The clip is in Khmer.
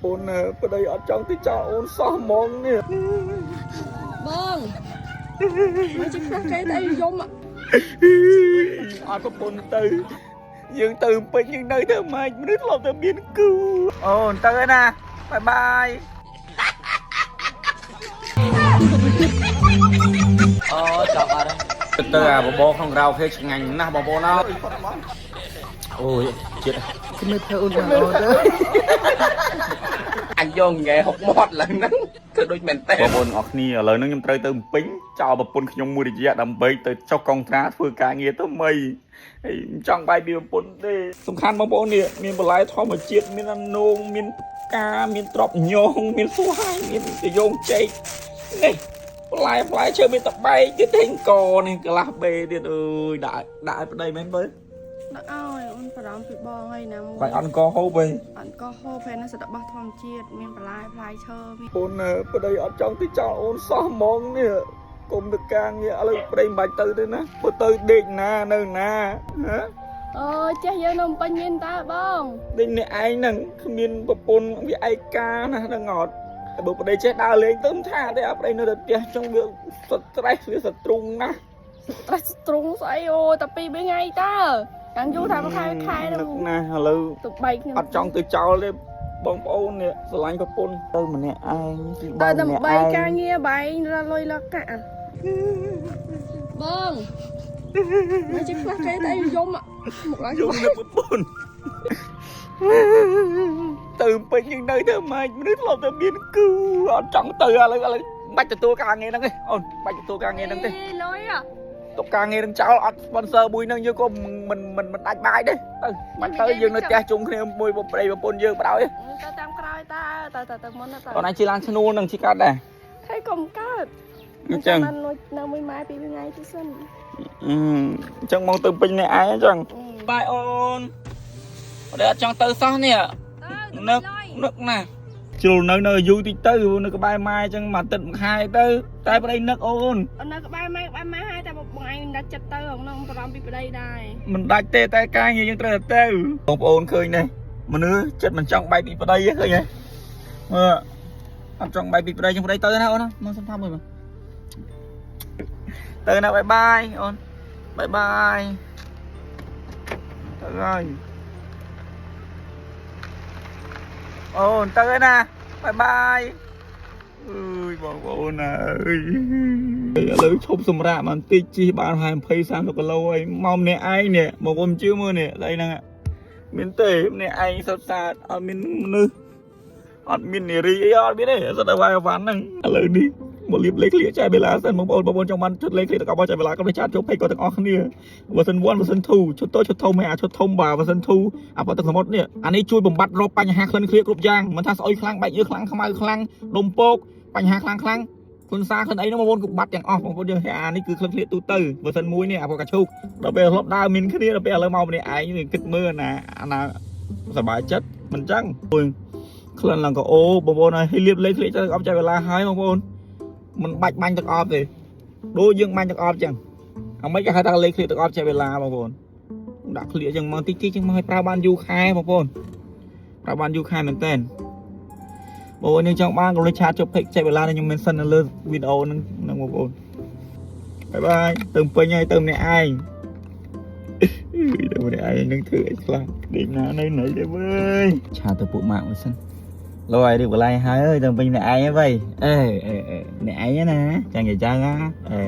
អូនប្តីអត់ចង់ទៅចោលអូនសោះហ្មងនេះ បងមកជិះខ្លះគេទៅយំ អត់ប្រពន្ធទៅយើងទៅពេញយើងនៅទៅម៉េចមនុស្សធ្លាប់តែមានគូអូនទៅហើយណាបាយបាយ អូចាប់អត់ហើយទៅអាបបរក្នុងក្រៅគេឆ្ងាញ់ណាស់បងប្អូនអើយអូយជាតិ ជំនឿធ្វើអូនបងអូនទៅ អញយកង៉ែហុកមាត់ឡើងហ្នឹងគឺដូចមែនតើ បងប្អូនអរគ្នាឥឡូវហ្នឹងខ្ញុំត្រូវទៅពេញចោលប្រពន្ធខ្ញុំមួយរយៈដើម្បីទៅចុះកងត្រាធ្វើការងារទៅមីហើយមិនចង់បាយពីប្រពន្ធទេសំខាន់បងប្អូននេះមានបន្លែធម្មជាតិមានអានោងមានផ្កាមានត្រប់ញងមានស្វាយមានត្រយងចេកនេះបន្លែផ្លែឈើមានតបែកទៀតទេអង្គនេះកន្លះបេទៀតអើយដាក់ដាក់ឲ្យប្តីមែនបើ ដាក់ឲ្យអូនបារម្ភពីបងហើយណាមួយ បាច់អត់អង្គហូបទេ អត់ក៏ហូបហើយណាសត្វរបស់ធម្មជាតិមានបន្លែផ្លែឈើមាន អូនប្តីអត់ចង់ទៅចោលអូនសោះហ្មងនេះគុំទៅការងារឥឡូវប្តីមិនបាច់ទៅទេណាបើទៅដេកណានៅណាហ៎ អើយចេះយើងនៅពេញមានតើបង ដេកអ្នកឯងហ្នឹងគ្មានប្រពន្ធវាឯកាណាស់ហ្នឹងអត់តែបើប្តីចេះដើរលេងទៅមិនថាទេអាប្តីនៅតែផ្ទះចឹងវា stress វាសទ្រុងណាស់ ត្រាស់ទ្រុងស្អីអូតែពីរបីថ្ងៃតើយ៉ាងយូរថាមួយខែខែ នឹ ហ្នឹង កណាស់ឥឡូវ ទៅបែកខ្ញុំ អត់ចង់ទៅចោលទេបងប្អូននេះស្រឡាញ់ប្រពន្ធទៅម្នាក់ឯងទី ទៅ បែ ដើម្បី ម្នាក់ឯង ការងារបែងរលុយលកាក់បងមកជិះខ្លះគេទៅយំមកឡើង យំនៅប្រពន្ធទៅពេញយើងនៅទៅម៉េចមនុស្សធ្លាប់តែមានគូអត់ចង់ទៅឥឡូវឥឡូវបាច់ទទួលការងារហ្នឹងទេអូនបាច់ទទួលការងារហ្នឹងទេ លុយอ่ะ ទុកការងារនឹងចោលអត់ sponsor មួយហ្នឹងយើងក៏មិនមិនមិនដាច់បាយទេទៅបាច់ទៅយើងនៅផ្ទះជុំគ្នាមួយប្តីប្រពន្ធយើងបណ្ដោយ ទៅតាមក្រោយតើទៅទៅទៅមុនទៅ អូនឯងជិះឡានឈ្នួលនឹងជិះកាត់ដែរ ហើយកុំកើត អញ្ចឹង បានលុយនៅមួយម៉ែពីរថ្ងៃទៅសិន អញ្ចឹងមកទៅពេញអ្នកឯងអញ្ចឹងបាយអូនអត់ចង់ទៅសោះនេះ ទៅ នឹកនឹកណាស់ជ្រុលនៅនៅអាយុតិចទៅនៅក្បែរម៉ែអញ្ចឹងមួយអាទិត្យមួយខែទៅតែប្តីនឹកអូន នៅក្បែរម៉ែក្បែរម៉ែហើយតែបងឯងមិនដាច់ចិត្តទៅក្នុងបារម្ភពីប្តីដែរ មិនដាច់ទេតែការងារយើងត្រូវតែទៅបងប្អូនឃើញទេមនុស្សចិត្តមិនចង់បែកពីប្តីទេឃើញទេមើលអត់ចង់បែកពីប្តីចឹងប្តីទៅណាអូនណាមកសំថាមួយមើលទៅណាបាយបាយអូនបាយបាយទៅហើយអូនទៅហើយណាបាយបាយអើយបងប្អូនអើយឥឡូវឈប់សម្រាកបន្តិចជិះបានប្រហែល20 30គីឡូហើយមកម្នាក់ឯងនេះបងប្អូនជឿមើលនេះស្អីហ្នឹងមានទេម្នាក់ឯងសុទ្ធសាធអត់មានមនុស្សអត់មាននារីអីអត់មានទេសុទ្ធតែវាយវ៉ាន់ហ្នឹងឥឡូវនេះមកលៀបលេខក្លៀកចែកបេឡាសិនបងប្អូនបងប្អូនចង់បានឈុតលេខក្លៀកទាំងអស់ចែកបេឡាកុំភ្លេច chat ចូល page គាត់ទាំងអស់គ្នា version 1 version 2ឈុតតូចឈុតធំហើយអាឈុតធំបាទ version 2អាប៉ទឹកសមុទ្រនេះអានេះជួយបំបត្តិរកបញ្ហាក្លិនក្លៀកគ្រប់យ៉ាងមិនថាស្អុយខ្លាំងបែកញើសខ្លាំងខ្មៅខ្លាំងដុំពកបញ្ហាខ្លាំងខ្លាំង ក្លិនសាក្លិនអីហ្នឹងបងប្អូនគឺបាត់ទាំងអស់បងប្អូនយើងអានេះគឺក្លិនក្លៀកទូទៅបើសិនមួយនេះអាពណ៌កាឈូកដល់ពេលធ្លាប់ដើរមានគ្នាដល់ពេលឥឡូវមកម្នាក់ឯងគិតមើលណាអាណាសប្បាយចិត្តមិនចឹងអូយក្លិនឡើងក៏អូបងប្អូនហើយលាបលេខក្លៀកទៅអបใจវេលាហើយបងប្អូនមិនបាច់បាញ់ទឹកអប់ទេដូចយើងបាញ់ទឹកអប់ចឹងអាមិនគេហៅថាលេខក្លៀកទឹកអប់ใจវេលាបងប្អូនដាក់ក្លៀកចឹងមកតិចតិចចឹងមកឲ្យប្រើបានយូរខែបងប្អូនប្រើបានយូរខែមែនតើ បងប្អូនយើងចង់បានកុំភ្លេច chat ចុះ page ចែកវេលាដែលខ្ញុំ mention នៅលើវីដេអូហ្នឹងហ្នឹងបងប្អូនបាយបាយទៅពេញហើយទៅម្នាក់ឯងទៅម្នាក់ឯងនឹងធ្វើអីខ្លះដេកណានៅណីទេវើយ chat ទៅពួកម៉ាក់មួយសិនលោឲ្យរៀបកន្លែងហើយអើយទៅពេញម្នាក់ឯងហើយវើយអេអេអេម្នាក់ឯងណាចាំនិយាយចឹងណាអេ